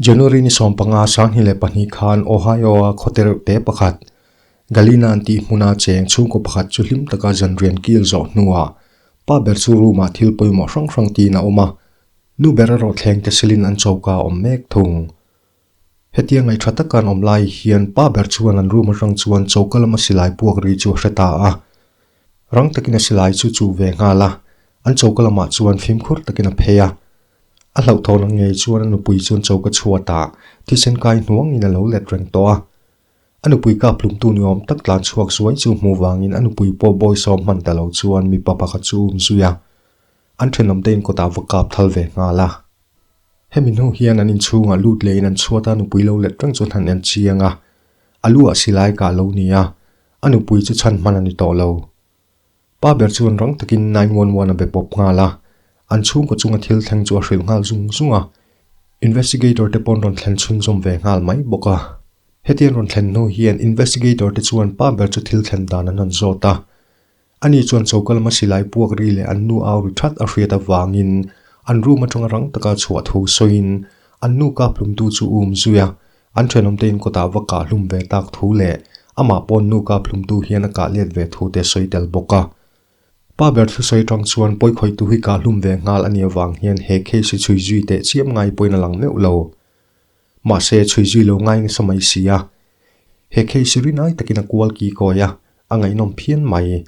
January ni 15 2002 khan Ohio-a khaw te reuh te pakhat, Galena an tih hmuna cheng chhungkaw pakhat chu hlim taka zanrian kil zawh hnuah pa ber chu room-ah thil pawimawh hrang hrang tiin a awm a, nu ber erawh thleng te silin an choka a awm mek thung. Hetia ngaihṭha taka an awm lai hian pa ber chuan an room atang chuan choka lama silai puak ri chu a hre ta a. Rang takin a silai chu chuh ve nghal a, an choka lamah chuan fimkhur takin a phei a. A hlauhthawn ang ngei chuan a nupui chuan choka chhuatah thisen kai hnuangin a lo let reng tawh a. A nupui kap hlumtu ni awm tak tlan chhuak zuai chu hmuh vangin a nupui pawh bawisawm hman ta lo chuan mipa pakhat chu um zui a. An thenawmte in kawtah va kap thal ve nghal a. Hemi hnu hian an inchhungah lut lehin an chhuat a nupui lo let reng chuan han en chiang a. A lu ah silai kah lo ni a, a nupui chu chhan hman a ni tawh lo. Pa ber chuan rang takin 911 a be pawp nghal a, an chhungkaw chunga thil thleng chu a hrilh nghal zung zung a. Investigator te pawn rawn thlen chhunzawm ve nghal mai bawk a. Hetiang rawn thlen hnu hian investigator te chuan pa ber chu thil thlen dan an han zawt a. Ani chuan choka lama silai puak ri leh an nu au ri that a hriat avangin an room atanga rang taka chhuah thu sawiin an nu kap hlumtu chu um zui a, an thenawmte in kawtah va kah hlum ve tak thu leh amah pawn nu kap hlumtu hian a kah let ve thu te sawi tel bawk a. Pa ber thusawi tang chuan pawikhawihtu hi kah hlum ve nghal a nih avang hian he case hi chhui zui teh chiam ngai pawhin a lang meuh lo. Mahse, chhui zui lo ngai nasa mai si a. He case hi rinai takin a kual ki kawi a, a ngaihnawm phian mai.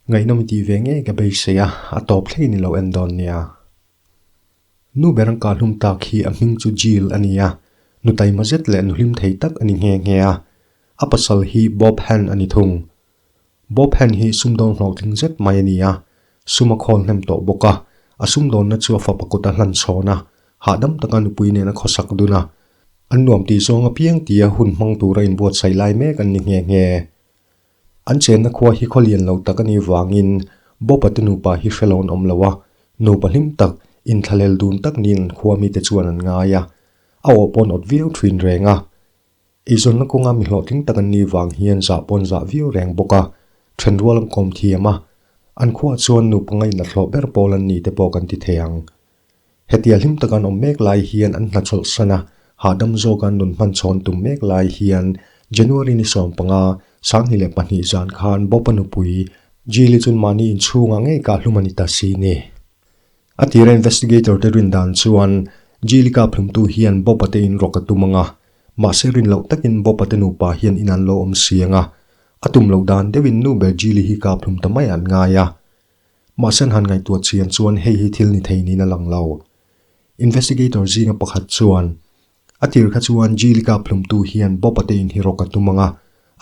Ngaihnawm i tih ve ngei ka beisei a, a tawp thleng in i lo en dawn nia. Nu ber an kah hlum tak hi a hming chu Jill a ni a, nu taima zet leh nu hlim thei tak a ni nghe nghe a. A pasal hi Bob Hand a ni thung. Bob Hand hi sumdawn hlawhtling zet mai a ni a, sum a khawl hnem tawh bawk a, a sumdawnna chu a fapa kut a hlan chhawn a, hahdam taka nupui nen a khawsak dun a. An nuam tih zawng apiang tia hun hmang tura inbuatsaih lai mek an ni nghe nghe. An chenna khua hi khaw lian lo tak a nih vangin Bob-a te nupa hi hre lo an awm lo a, nupa hlim tak, inthlahlel dun tak niin an khua mite chuan an ngai a, a aw pawn awt viau thin reng a. Eizawnna kawnga mi hlawhtling tak an nih vang hian zah pawn zah viau reng bawk a, thenrual an kawm thiam a, an khuaah chuan nupa ngaihna hlawh ber pawl an nih te pawh kan ti thei ang. Hetia hlim taka an awm mek lai hian an hnachawlh san a, hahdam zawka an nun hman chhawn tum mek lai hian January ni 15, 2002 zan khan Bob-a nupui Jill-i chun mahni inchhungah ngei kah hlum a ni ta si ni. A tira investigator te rin dan chuan Jill-i kap hlumtu hian Bob-a te in rawk a tum ang a, mahse rin loh takin Bob-a te nupa hian in an lo awm siang a, a tum loh dan deuhin nu ber Jill-i hi kap hlum ta mai an ngai a. Mahse an han ngaihtuah chian chuan hei hi thil ni thei niin a lang lo. Investigator zinga pakhat chuan, A tir kha chuan Jill-i kap hlumtu hian Bob-a te in hi rawk a tum ang a,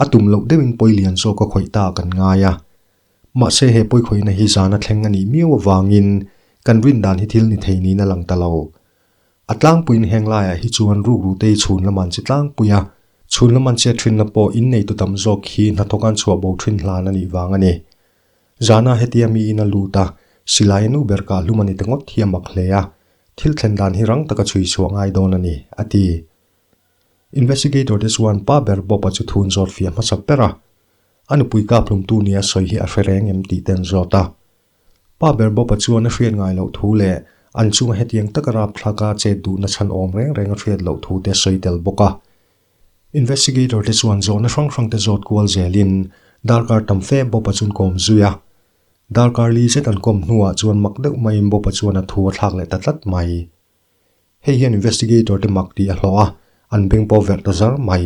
a tum loh deuhin pawi lian zawk a khawih ta kan ngai a. Mahse he pawikhawihna hi zana thleng a nih miau avangin kan rin dan hi thil ni thei niin a lang ta lo. A tlangpuiin heng laiah hi chuan rukru te hi chhun lam an che tlangpui a, chhun lam an chet thinna pawh inneitu tam zawk hi hnathawk an chhuah bo thin hlan a nih vang a ni. Zana hetia miin a lut a, silai a nu ber kah hlum a ni ta ngawt hi a mak hle a, thil thlen dan hi rang taka chhui chhuah ngai dawn a ni, a ti. Investigator te chuan pa ber Bob-a chu thun zawt fiah hmasa ber a, A nupui kap hlumtu nia sawi hi a hre reng em tih te an zawt a. Pa ber Bob-a chuan a hriat ngai loh thu leh an chunga hetiang taka rapthlaka chet duhna chhan awm reng reng a hriat loh thu te a sawi tel bawk a. Investigator te chuan zawhna hrang hrang te zawt kual zelin darkar tam fe Bob-a chuan kawm zui a. Darkar li zet an kawm hnuah chuan mak deuh maiin Bob-a chuan a thu a thlak leh ta tlat mai. Hei hian investigator te mak tih a hlawh a, an beng pawh verh ta zar mai.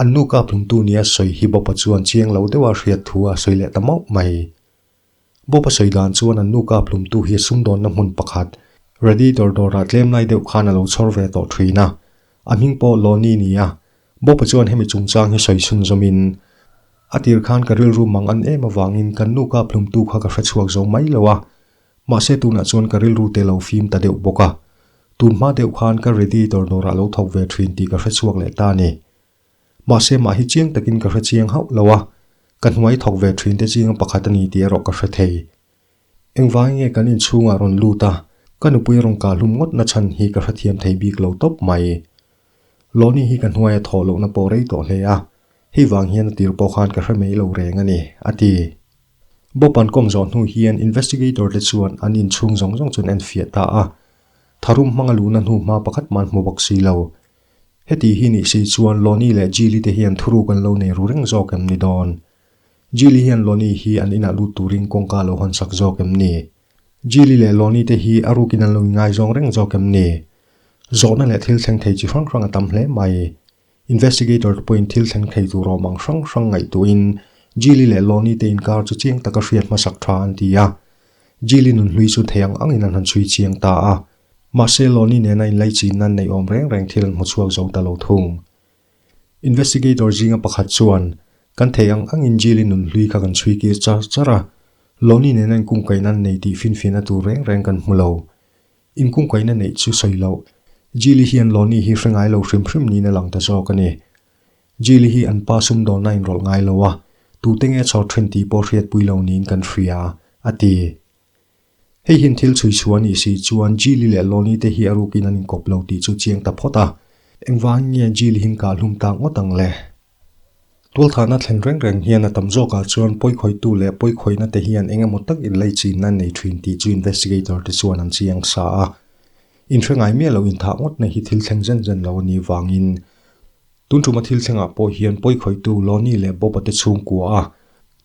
An nu kap hlumtu nia sawi hi Bob-a chuan chiang lo deuha hriat thu a sawi leh ta mauh mai. Bob-a sawi dan chuan an nu kap hlumtu hi sumdawnna hmun pakhat, radiator dawrah tlem lai deuh khan a lo chhawr ve tawh thin a. A hming pawh Lonnie ni a. Bob-a chuan hemi chungchang hi sawi chhunzawmin, A tir khan ka rilru mang an em avangin kan nu kap hlumtu kha ka hrechhuak zo mai lo a. Mahse tunah chuan ka rilru te lo fim ta deuh bawk a, tun hma deuh khan ka radiator dawrah lo thawk ve thin tih ka hre chhuak leh ta a ni. Mahse mah hi chiang takin ka hre chiang hauh lo a, ka hnuai thawk ve thin te zinga pakhat a ni tih erawh ka hre thei. Engvangin nge kan inchhungah rawn lut a, ka nupui rawn kah hlum ngawt na chhan hi ka hrethiam thei bik lo tawp mai. Lawni hi ka hnuaia thawh lohna pawh rei tawh hle a, hei vang hian a tir pawh khan ka hre mai lo reng a ni, a ti. Bob an kawm zawh hnu hian investigator te chuan an inchhung zawng zawng chu an enfiah ta a. Tharum hmanga luhna hnu hma pakhat man hmu bawk si lo. Heti hi nih si chuan Lonnie leh Jilly te hian thuruk an lo nei ru reng zawk em ni dawn? Jilly hian Lonnie hi an inah lut turin kawngka lo hawn sak zawk em ni? Jilly leh Lonnie te hi a rukin an lo ingaizawng reng zawk em ni? Zawhna leh thil thleng thei chi hrang hrang a tam hle mai. Investigator te pawhin thil thleng thei tur awm ang hrang hrang ngaihtuahin Jilly leh Lonnie te inkar chu chiang taka hriat hmasak tha an ti a. Jilly nunhlui chu thei ang angin an han chhui chiang ta a. Mahse Lonnie nena inlaichin nan neih awm reng reng thil an hmu chhuak zo ta lo thung. Investigator zinga pakhat chuan, Kan thei ang angin Jilly nunhlui kha kan chhui kir char char a. Lonnie nena inkungkaih nan nei tih finfiahna tur reng reng kan hmu lo. Inkungkaihna neih chu sawi loh. Jilly hian Lonnie hi hre ngai lo hrim hrim niin a lang ta zawk a ni. Jilly hi an pa sumdawnna inrawlh ngai lo a, tute nge chhawr thin tih pawh hriatpui lo niin kan hria, a ti. Hei hian thil chhui chhuah a nih si chuan Jilly leh Lonnie te hi a rukin an inkawp lo tih chu chiang ta phawt a. Engvangin nge Jilly hi kah hlum tak ngawt ang le? Tualthahna thlen reng reng hian a tam zawkah chuan pawikhawihtu leh pawikhawihna te hian eng emaw tak inlei chinna an nei thin tih chu investigator te chuan an chiang sa a. Inhre ngai miah lo inthah ngawtna hi thil thleng zen zen lo a nih vangin tun tuma thil thlengah pawh hian pawikhawihtu Lonnie leh Bob-a te chhungkua a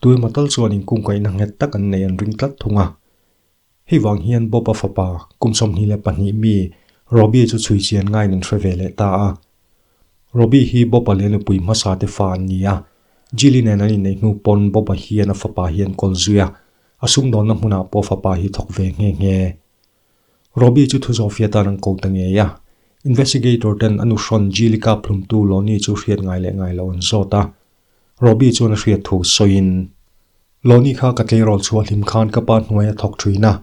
tuemaw tal chuan inkungkaihna nghet tak an nei an ring tlat thung a. Hei vang hian Bob-a fapa, kum 22 mi, Robbie chu chhui chian ngaiin an hre ve leh ta a. Robbie hi Bob-a leh nupui hmasa te fa an ni a. Jilly nen an inneih hnu pawn Bob-a hian a fapa hi an kawl zui a, a sumdawnna hmunah pawh fapa hi thawk ve nghe nghe. Robbie chu thu zawhfiah tan an ko ta ngei a. Investigator ten a nuhrawn Jilly kap hlumtu Lonnie chu hriat ngai leh ngai lo an zawt a. Robbie chuan a hriat thu sawiin. Lonnie kha ka tleirawl chhuah hlim khan ka pa hnuai a thawk thin a,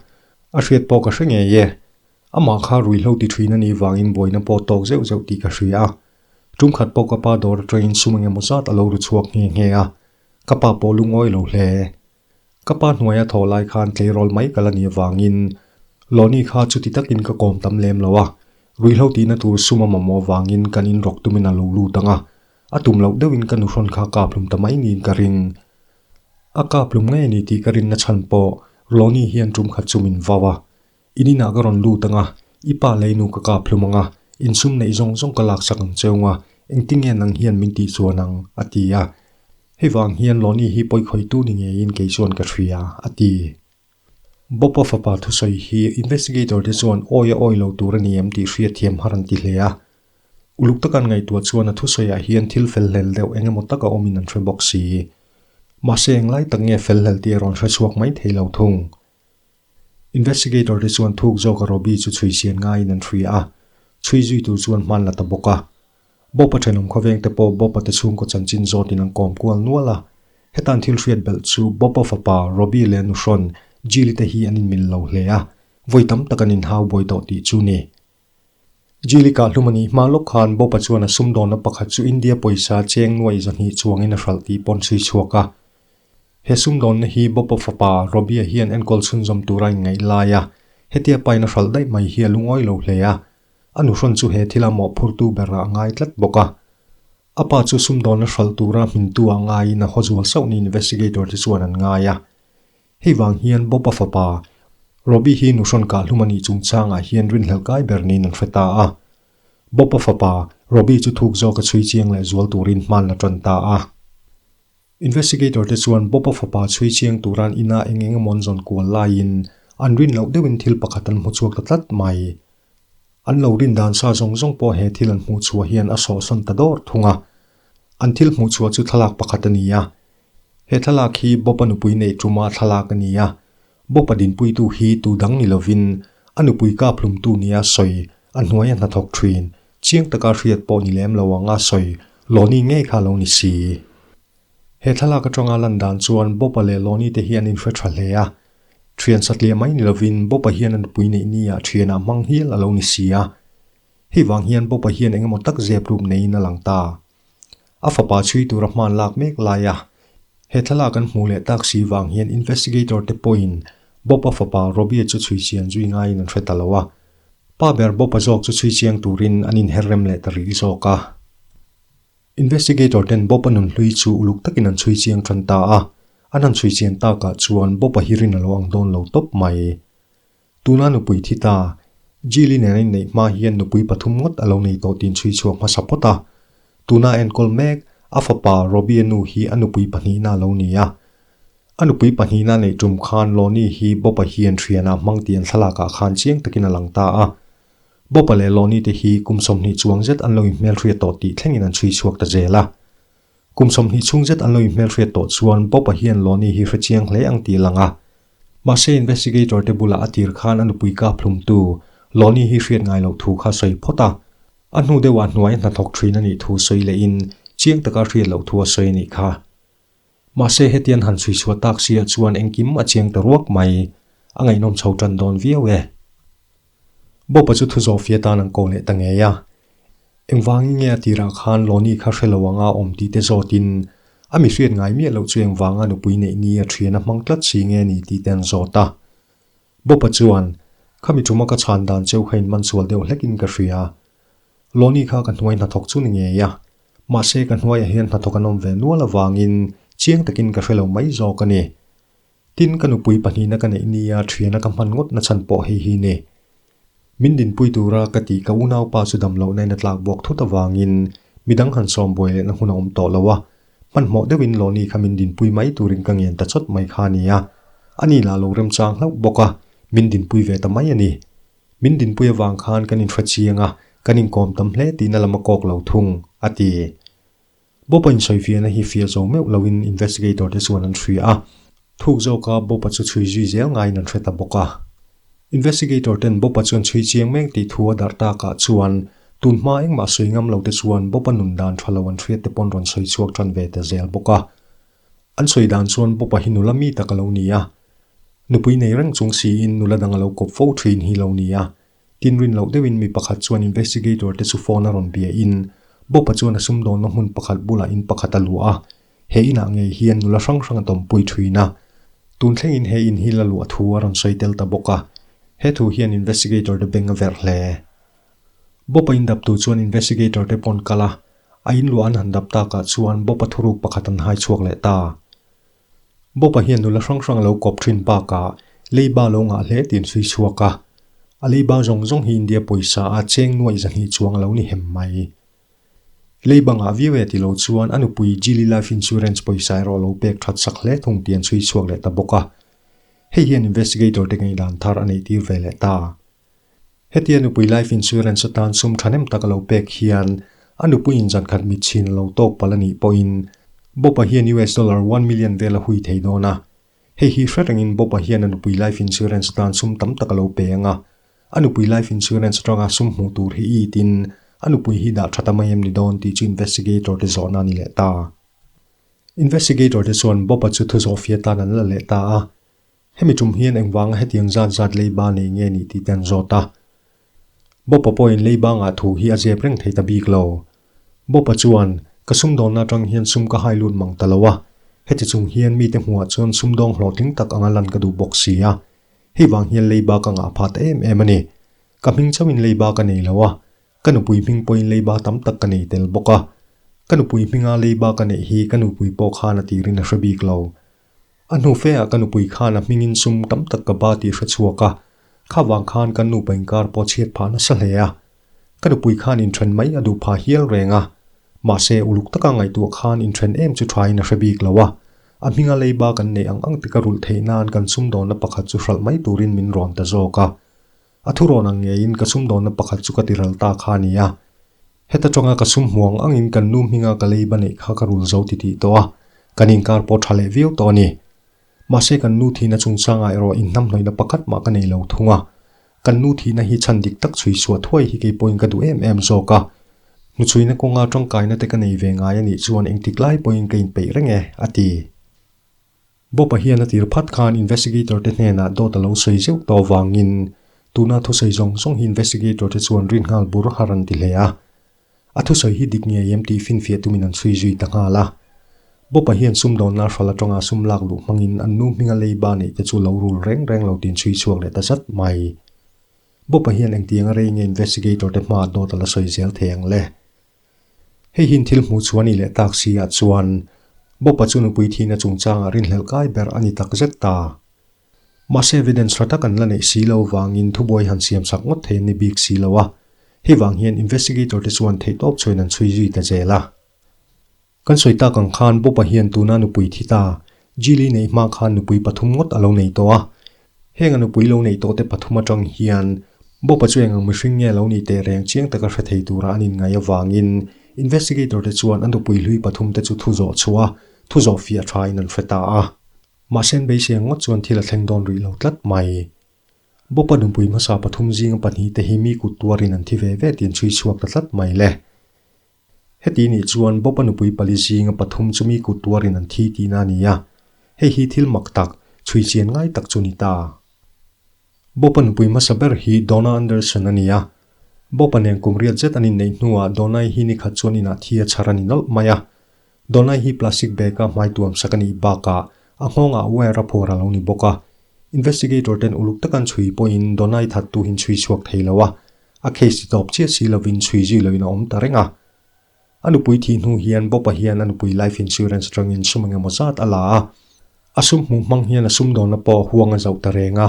a hriat pawh ka hre ngei e. Amah kha ruihhlo ti thin a nih vangin buaina pawh tawk zeuh zeuh tih ka hria a. Tum khat pawh ka pa dawr atangin sum engemaw zat a lo ru chhuak nghe nghe a, ka pa pawh lungawi lo hle. Ka pa hnuai a thawh lai khan tleirawl mai ka la nih avangin Lonnie kha chuti takin ka kawm tam lem lo a, ruihhlo tihna tur sum a mamawh vangin kan inrawk tumin a lo lut ang a, a tum loh deuhin ka nuhrawn kha kap hlum ta mai niin ka ring. A kap hlum ngei a ni tih ka rinna chhan pawh Lonnie hian tum khat chu min vau a, In inah ka rawn lut ang a, i pa lei nu ka kap hlum ang a, insum neih zawng zawng ka laksak ang cheu ang a, engtin nge nang hian min tih chuan ang? a ti a. Hei vang hian Lonnie hi pawikhawihtu ni ngeiin kei chuan ka hria, a ti. Bob-a fapa thusawi hi investigator te chuan awi a awi lo tur a ni em tih hriatthiam har an ti hle a. Uluk taka an ngaihtuah chuan a thusawiah hian thil fel hlel deuh eng emaw taka awmin an hre bawk si. Mahse englai tak nge fel hlel tih a rawn hre chhuak mai thei lo thung. Investigator te chuan thuk zawka Robbie chu chhui sian ngaiin an hria a, chhui zui tur chuan hman la ta bawk a. Bob-a thenawm khawveng te pawh Bob-a te chhungkaw chanchin zawtin an kawm kual nual a. Hetan thil hriat belh chu Bob-a fapa Robbie leh nuhrawn Jilly te hi an inmil lo hle a, vawi tam tak an inhau buai tawh tih chu ni. Jilly kah hlum a nih hma lawk khan Bob-a chuan a sumdawnna pakhat chu India pawisa cheng nuaih 200 chuangin a hralh tih pawn chhui chhuak a. He sumdawnna hi Bob-a fapa Robbie-a hian enkawl chhunzawm tura inngaih lai a, hetia pain a hralh daih mai hi a lungawi lo hle a. A nuhrawn chu he thila mawhphurtu berah a ngai tlat bawk a. A pa chu sumdawnna hralh tura hmintu ah ngaiin a haw zual sauh ni investigator te chuan an ngai a. Hei vang hian Bob-a fapa Robbie hi nuhrawn kah hlum a nih chungchangah hian rinhlelh kai ber niin an hre ta a. Bob-a fapa Robbie chu thuk zawka chhui chiang leh zual turin hman la tan ta a. Investigator te chuan Bob-a fapa chhui chiang turan ina eng eng emaw an zawn kual laiin an rin loh deuhin thil pakhat an hmu chhuak ta tlat mai. An lo rin dan sa zawng zawng pawh he thil an hmuh chhuah hian a sawhsawn ta dawr thung a. An thil hmuh chhuah chu thlalak pakhat a ni a. He thlalak hi Bob-a nupui neih tuma thlalak a ni a. Bob-a dinpuitu hi tu dang ni lovin a nupui kap hlumtu nia sawi a hnuaia hnathawk thin Chiang taka hriat pawh ni lem lo ang a sawi Lonnie ngei kha lo ni si. He thlalak atanga lan dan chuan Bob-a leh Lonnie te hi an inhre tha hle a. Thian satliah mai ni lovin Bob-a hian a nupui neih nia thianah hmang hial a lo ni si a. Hei vang hian Bob-a hian engemaw tak zep rup neiin a lang ta. A fapa chhui tura hman lak mek lai a. He thlalak an hmuh leh tak si vang hian investigator te pawhin Bob-a fapa Robbie-a chu chhui chian zui ngaiin an hre ta lo a. Pa ber Bob-a zawk chu chhui chiang turin an inher rem leh ta rih zawk a. Investigator ten Bob-a nunhlui chu uluk takin an chhui chiang tan ta a. An han chhui chian takah chuan Bob-a hi rin a lo ang dawn lo tawp mai. Tuna nupui thi ta, Jill-i nen a inneih hma hian nupui pathum ngawt a lo nei tawh tih inchhui chhuak hmasa phawt a. Tuna a enkawl mek, a fapa Robbie-a nu hi a nupui pahnihna a lo ni a. A nupui pahnihna neih tum khan Lonnie hi Bob-a hian thianah hmang tih an thlalakah khan chiang takin a lang ta a. Bob-a leh Lonnie te hi kum 20 chuang zet an lo inhmelhriat tawh tih thlengin an chhui chhuak ta zel a. Kum 20 chhung zet an lo inhmelhriat tawh chuan Bob-a hian Lonnie hi hrechiang hle ang tih a lang a. Mahse investigator te bulah a tir khan a nupui kap hlumtu Lonnie hi hriat ngai loh thu kha sawi phawt a. A hnu deuhah hnuai hnathawk thin a nih thu sawi lehin chiang taka hriat loh thu a sawi a nih kha. Mahse hetian han chhui chhuah tak siah chuan engkim a chiang ta ruak mai, a ngaihnawm chho tan dawn viau e. Bob-a chu thu zawhfia tan an ko leh ta ngei a. Engvangin nge a tirah khan Lonnie kha hre lo anga awm tih te zawtin a mi hriat ngai miah loh chu engvanga nupui neih ni a thian a hmang tlat si nge ni tih te an zawt a. Bob-a chuan, Khami tuma ka chhan dan cheu kha inman sual deuh hlekin ka hria. Lonnie kha ka hnuai hnathawk chu ni ngei a. Mahse ka hnuaiah hian hnathawk an awm ve nual avangin chiang takin ka hre lo mai zawk a ni. Tin, ka nupui pahnihna ka neih nia thiana ka hman ngawt na chhan pawh hei hi ni. Min dinpui tura ka tih ka unaupa chu dam lohna in a tlak buak thut avangin midang han sawm buai lehna hun a awm tawh lo a. Hmanhmawh deuhin Lonnie kha min dinpui mai turin ka ngen ta chawt mai kha a ni a. Ani lah lo remchang hlauh bawk a, min dinpui ve ta mai a ni. Min dinpui avang khan kan inhre chiang a, kan inkawm tam hle tihna lam a kawk lo thung, a ti. Bob-a insawifiahna hi fiah zo meuh loin investigator te chuan an hria a, thuk zawka Bob-a chu chhui zui zel ngaiin an hre ta bawk a. Investigator ten Bob-a chuan chhui chiang mek tih thu a darh takah chuan tun hma engmah sawi ngam lo te chuan Bob-a nun dan tha lo an hriat te pawn rawn sawi chhuak tan ve ta zel bawk a. An sawi dan chuan Bob-a hi nula mi tak a lo ni a. Nupui nei reng chung siin nula dang a lo kawp fo thin hi lo ni a. Tin rin loh deuhin mi pakhat chuan investigator te chu phone a rawn bia in Bob-a chuan a sumdawnna hmun pakhat bulah in pakhat a luah a. He inah ngei hian nula hrang hrang a tawmpui thin a. Tun thlengin he in hi la luah thu a rawn sawi tel ta bawk a. He thu hian investigator te beng a verh hle. Bob-a in dap tu chuan investigator te pawn kal a, a in luah an han dap takah chuan Bob-a thuruk pakhat an hai chhuak leh ta. Bob-a hian nula hrang hrang a lo kawp thin bakah leiba lo ngah hle tih an sawi chhuak a. A leiba zawng zawng hi India pawisa a cheng nuaih zahnih chuang a lo ni hem mai. Leiba ngah viau e ti lo chuan a nupui Jilly Life Insurance pawisa erawh a lo pek that sak hle thung tih an chhui chhuak leh ta bawk a. Hei hian investigator te ngaihdan thar a neih tir ve leh ta. Hetia nupui life insurance atan sum thahnem tak a lo pek hian a nupuiin zan khat mitchhin a lo tawk palh a nih pawhin Bob-a hian US dollar 1 million vel a hui thei dawn a. Hei hi hre rengin Bob-a hian a nupui life insurance atan sum tam tak a lo pe ang a. A nupui life insurance atanga sum hmuh tur hi it in a nupui hi dah tha ta mai em ni dawn tih chu investigator te zawhna a ni leh ta. Investigator te chuan Bob-a chu thu zawhfia tan an la leh ta a. Hemi tum hian engvanga hetiang zat zat leiba nei nge nih tih te an zawt a. Bob-a pawhin leiba ngah thu hi a zep reng thei ta bik lo. Bob-a chuan, Ka sumdawnna atang hian sum ka hai lut mang ta lo a, heti chung hian mite hmuhah chuan sumdawng hlawhtling tak anga lan ka duh bawk si a. Hei vang hian leiba ka ngah phat em em a ni. Ka hming chauhin leiba ka nei lo a, ka nupui hming pawhin leiba tam tak ka nei tel bawk a. Ka nupui hminga leiba ka neih hi ka nupui pawh khan a tirin a hre bik lo. A hnu fe ah ka nupui khan a hmingin sum tam tak ka ba tih hre chhuak a, kha vang khan kan nupa inkar pawh chhiat phah nasa hle a. Ka nupui khan inthen mai a duh phah hial reng a, mahse uluk taka ngaihtuah khan inthen em chu thain a hre bik lo a. A hminga leiba kan neih ang ang tika rulh theih nan kan sumdawnna pakhat chu hralh mai turin min rawn ta zawk a. A thurawn ang ngeiin ka sumdawnna pakhat chu ka tiral ta kha a ni a. Heta tanga ka sum hmuang angin kan nu hminga ka leiba neih kha ka rul zo titih tawh a, kan inkar pawh tha leh viau tawh a ni. Mahse kan nu thihna chungchangah erawh inhnamhnawihna pakhat mah ka nei lo thung a. Kan nu thihna hi chhan dik tak chhui chhuah thuai hi kei pawhin ka duh em em zawk a. Hnuchhuina kawnga tangkaina te ka nei ve ngai a nih chuan engtik lai pawhin ka inpeih reng e, a ti. Bob-a hian a tir phat khan investigator te hnenah dawt a lo sawi zeuh tawh avangin tuna thusawi zawng zawng hi investigator te chuan rin nghal bur har an ti hle a. A thusawi hi dik ngei em tih finfiah tumin an chhui zui ta nghal a. Bob-a hian sumdawnna hral atanga sum lak luh hmangin an nu hminga leiba neih te chu lo rul reng reng lo tin chhui chhuak leh ta zat mai. Bob-a hian engtianga rei nge investigator te hmaah dawt a la sawi zel thei ang le? Hei hian thil hmuh chhuah a nih leh tak si ah chuan Bob-a chu nupui thihna chungchangah rinhlelh kai ber a ni tak zet ta. Mahse evidence tha tak an la neih si lo vangin thubuai han siam sak ngawt thei an ni bik si lo a, hei vang hian investigator te chuan theihtawp chhuain an chhui zui ta zel a. Kan sawi tak ang khan Bob-a hian tuna nupui thi ta, Jilly neih hma khan nupui pathum ngawt a lo nei tawh a. Heng a nupui lo neih tawh te pathum atang hian Bob-a chu eng ang mihring nge lo nih teh reng chiang taka hre thei tura an inngaih avangin investigator te chuan a nupui hlui pathum te chu thu zawh chhuah a, thu zawh fiah thain an hre ta a. Mahse an beisei ang ngawt chuan thil a thleng dawn rih lo tlat mai. Bob-a nupui hmasa pathum zinga pahnih te hi mi kut tuarin an thi ve ve tih an chhui chhuak ta tlat mai le. Heti nih chuan Bob-a nupui pali zinga pathum chu mi kut tuarin an thi tihna a ni a, hei hi thil mak tak, chhui chian ngai tak chu ni ta. Bob-a nupui hmasa ber hi Donna Anderson a ni a. Bob-a nen kum riat zet an inneih hnuah Donna-i hi nikhat chuan inah thi a chhar a ni nawlh mai a. Donna-i hi plastic bag-a hmai tuam sak a nih bakah a nghawngah wire a phawr a lo ni bawk a. Investigator ten uluk taka an chhui pawhin Donna-i thattu hi an chhui chhuak thei lo a. A case ti tawp chiah si lovin chhui zui loin a awm ta reng a. A nupui thih hnu hian Bob-a hian a nupui life insurance atangin sum engemaw zat a la a. A sum hmuh hmang hian a sumdawnna pawh huang a zauh ta reng a.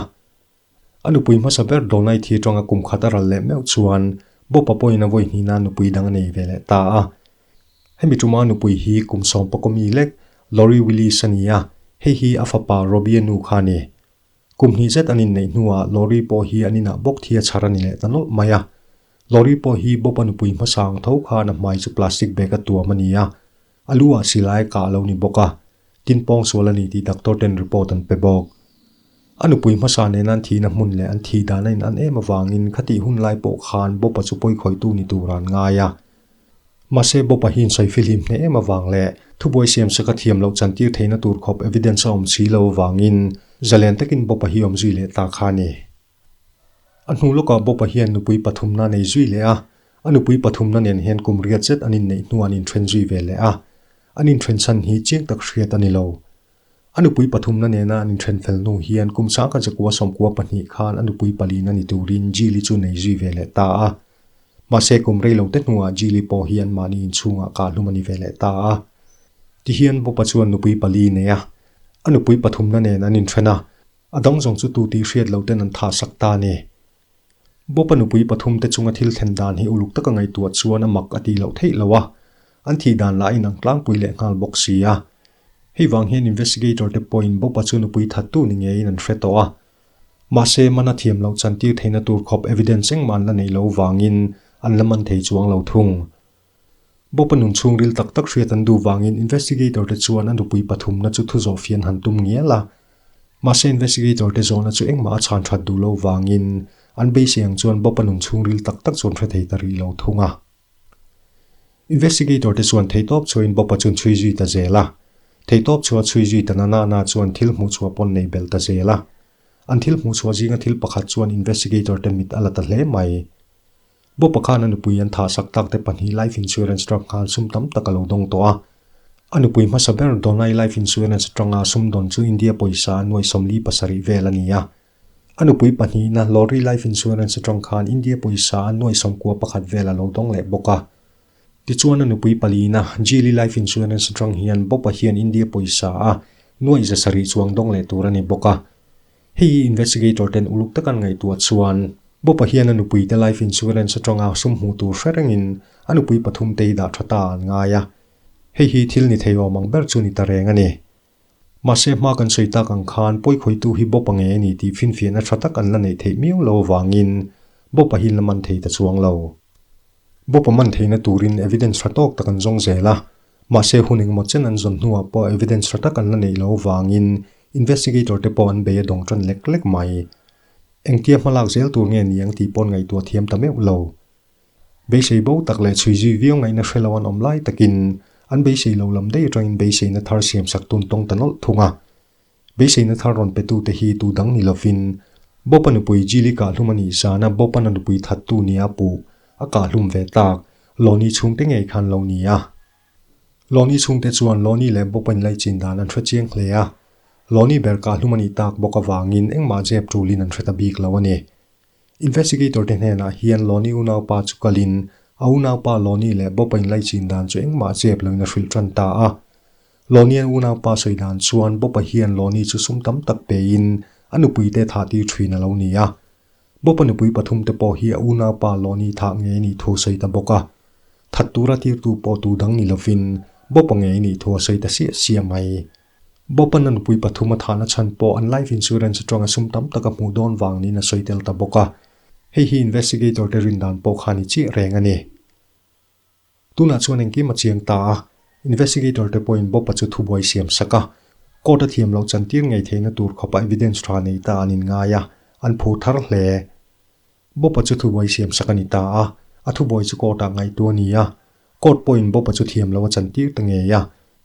A nupui hmasa ber Donai thi atanga kum khat a ral leh meuh chuan Bob-a pawhin a vawi hnihna nupui dang a nei ve leh ta a. Hemi tuma a nupui hi kum sawm pakawmi lek Lori Willis a ni a, hei hi a fapa Robbie-a nu kha a ni. Kum hnih zet an inneih hnuah Lori pawh hi an inah bawk thi a chhar a ni leh ta nawlh mai a. Lori pawh hi Bob-a nupui hmasa ang tho khan a hmai chu plastic bag a tuam a ni a, a lu ah silai a kah lo ni bawk a, tin pawng sual a ni tih doctor ten report an pe bawk. A nupui hmasa nena an thihna hmun leh an thih dan a in an em avangin khatih hun lai pawh khan Bob-a chu pawikhawihtu ni tur an ngai a. Mahse, Bob-a hi insawi fihlim hneh em avang leh thubuai siamsak a thiam loh chantir theihna tur khawp evidence a awm si lo avangin zalen takin Bob-a hi awm zui leh ta kha a ni. A hnu lawkah Bob-a hian nupui pathumna a nei zui leh a, a nupui pathumna nen hian kum riat zet an inneih hnuah an inthen zui ve leh a, an inthen chhan hi chiang tak hriat a ni lo. A nupui pathumna nena an inthen fel hnu hian kum sangkhat zakua 12 khan a nupui palina ni turin Jilly chu nei zui ve leh ta a. Mahse kum rei lo te hnuah Jilly pawh hi anmahni inchhungah kahhlum a ni ve leh ta a. Tihian Bob-a chuan nupui pali nei a, a nupui pathumna nen an inthen a, a dang zawng chu tu tih hriat lo ten an thah sak ta a ni. Bob-a nupui pathum te chunga thil thlen dan hi uluk taka ngaihtuah chuan a mak a tih loh theih lo a, an thih dan lah a inang tlangpui leh nghal bawk si a. Hei vang hian investigator te pawhin Bob-a chu nupui thattu ni ngeiin an hre tawh a. Mahse, mana thiam loh chantir theihna tur khawp evidence engmah an la neih loh vangin an la man thei chuang lo thung. Bob-a nun chhungril tak tak hriat an duh vangin investigator te chuan a nupui pathumna chu thu zawh fian han tum ngial a. Mahse investigator te zawhna chu engmah a chhan that duh loh vangin an beisei ang chuan Bob-a nun chhungril tak tak chu an hre thei ta rih lo thung a. Investigator te chuan theihtawp chhuahin Bob-a chu an chhui zui ta zel a. Theihtawp chhuah chhui zui ta na na na chuan thil hmuhchhuah pawn nei bel ta zel a. An thil hmuhchhuah zinga thil pakhat chuan investigator te mit a la ta hle mai. Bob-a khan a nupui an thah sak tak te pahnih life insurance truck nghal sum tam tak a lo dawng tawh a. A nupui hmasa ber Donai life insurance atanga sum dawn chu India pawisa nuai 47 vel a ni a. A nupui pahnihna Lorry life insurance atang khan India pawisa nuai 91 vel a lo dawng leh bawk a. Tichuan a nupui palina Geely life insurance atang hian Bob-a hian India pawisa a nuai 700 chuang dawng leh tur a ni bawk a. Hei hi investigator ten uluk tak an ngaihtuah chuan Bob-a hian a nupui te life insurance atanga sum hmuh tur hre rengin a nupui pathum te hi dah tha ta an ngai a. Hei hi thil ni thei awm ang ber chu ni ta reng a ni. Mahse hma kan sawi tak ang khan pawikhawihtu hi Bob-a nge a ni tih finfiahna tha tak an la neih theih miau lo avangin Bob-a hi la man thei ta chuang lo. Bob-a man theihna turin evidence tha tawk tak an zawng zel a, Mahse hun engemaw chen an zawn hnuah pawh evidence tha tak an la neih loh avangin investigator te pawh an bei a dawng tan lek lek mai. Engtia hmalak zel tur nge ni ang tih paw'n ngaihtuah thiam ta meuh lo. Beisei bo tak leh chhui zui viau ngaihna hre lo an awm lai takin an beisei lo lam daih atangin beiseina thar siamsak tun tawng ta nawlh thung a. Beiseina thar rawn petute hi tu dang ni lovin Bob-a nupui Jilly kahhlum a nih zana Bob-a'n a nupui thattu nia puh a kahhlum ve tak Lonnie chhungte ngei khan lo ni a. Lonnie chhungte chuan Lonnie leh Bob-a inlaichin dan an hre chiang hle a. Lonnie ber kahhlum a nih tak bawk avangin engmah zep tulin an hre ta bik lo a ni. Investigator te hnenah hian Lonnie unaupa chu kalin a unaupa Lonnie leh Bob-a inlaichin dan chu engmah zep loin a hrilh tan ta a. Lonnie-an unaupa sawi dan chuan Bob-a hian Lonnie chu sum tam tak pein a nupuite thah tir thin a lo ni a. Bob-a nupui pathumte pawh hi a unaupa Lonnie thah ngei nih thu a sawi ta bawk a. That tura tirtu pawh tu dang ni lovin Bob-a ngei nih thu a sawi ta siah siah mai. Bob-a'n a nupui pathum a thahna chhan pawh an life insurance atanga sum tam tak a hmuh dawn vang niin a sawi tel ta bawk a. Hei hi investigator te rindan pawh kha ni chiah reng a ni. Tunah chuan engkim a chiang ta a, investigator te pawhin Bob-a chu thubuai siam sak a, court a thiam loh chantir ngei theihna tur khawpa evidence tha nei ta an inngai a, an phur thar hle. Bob-a chu thubuai siam sak a ni ta a, a thubuai chu court ah ngaihtu a ni a, court pawhin Bob-a chu thiam loh a chantir ta ngei a,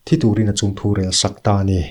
thi turin a chung thu rel sak ta a ni.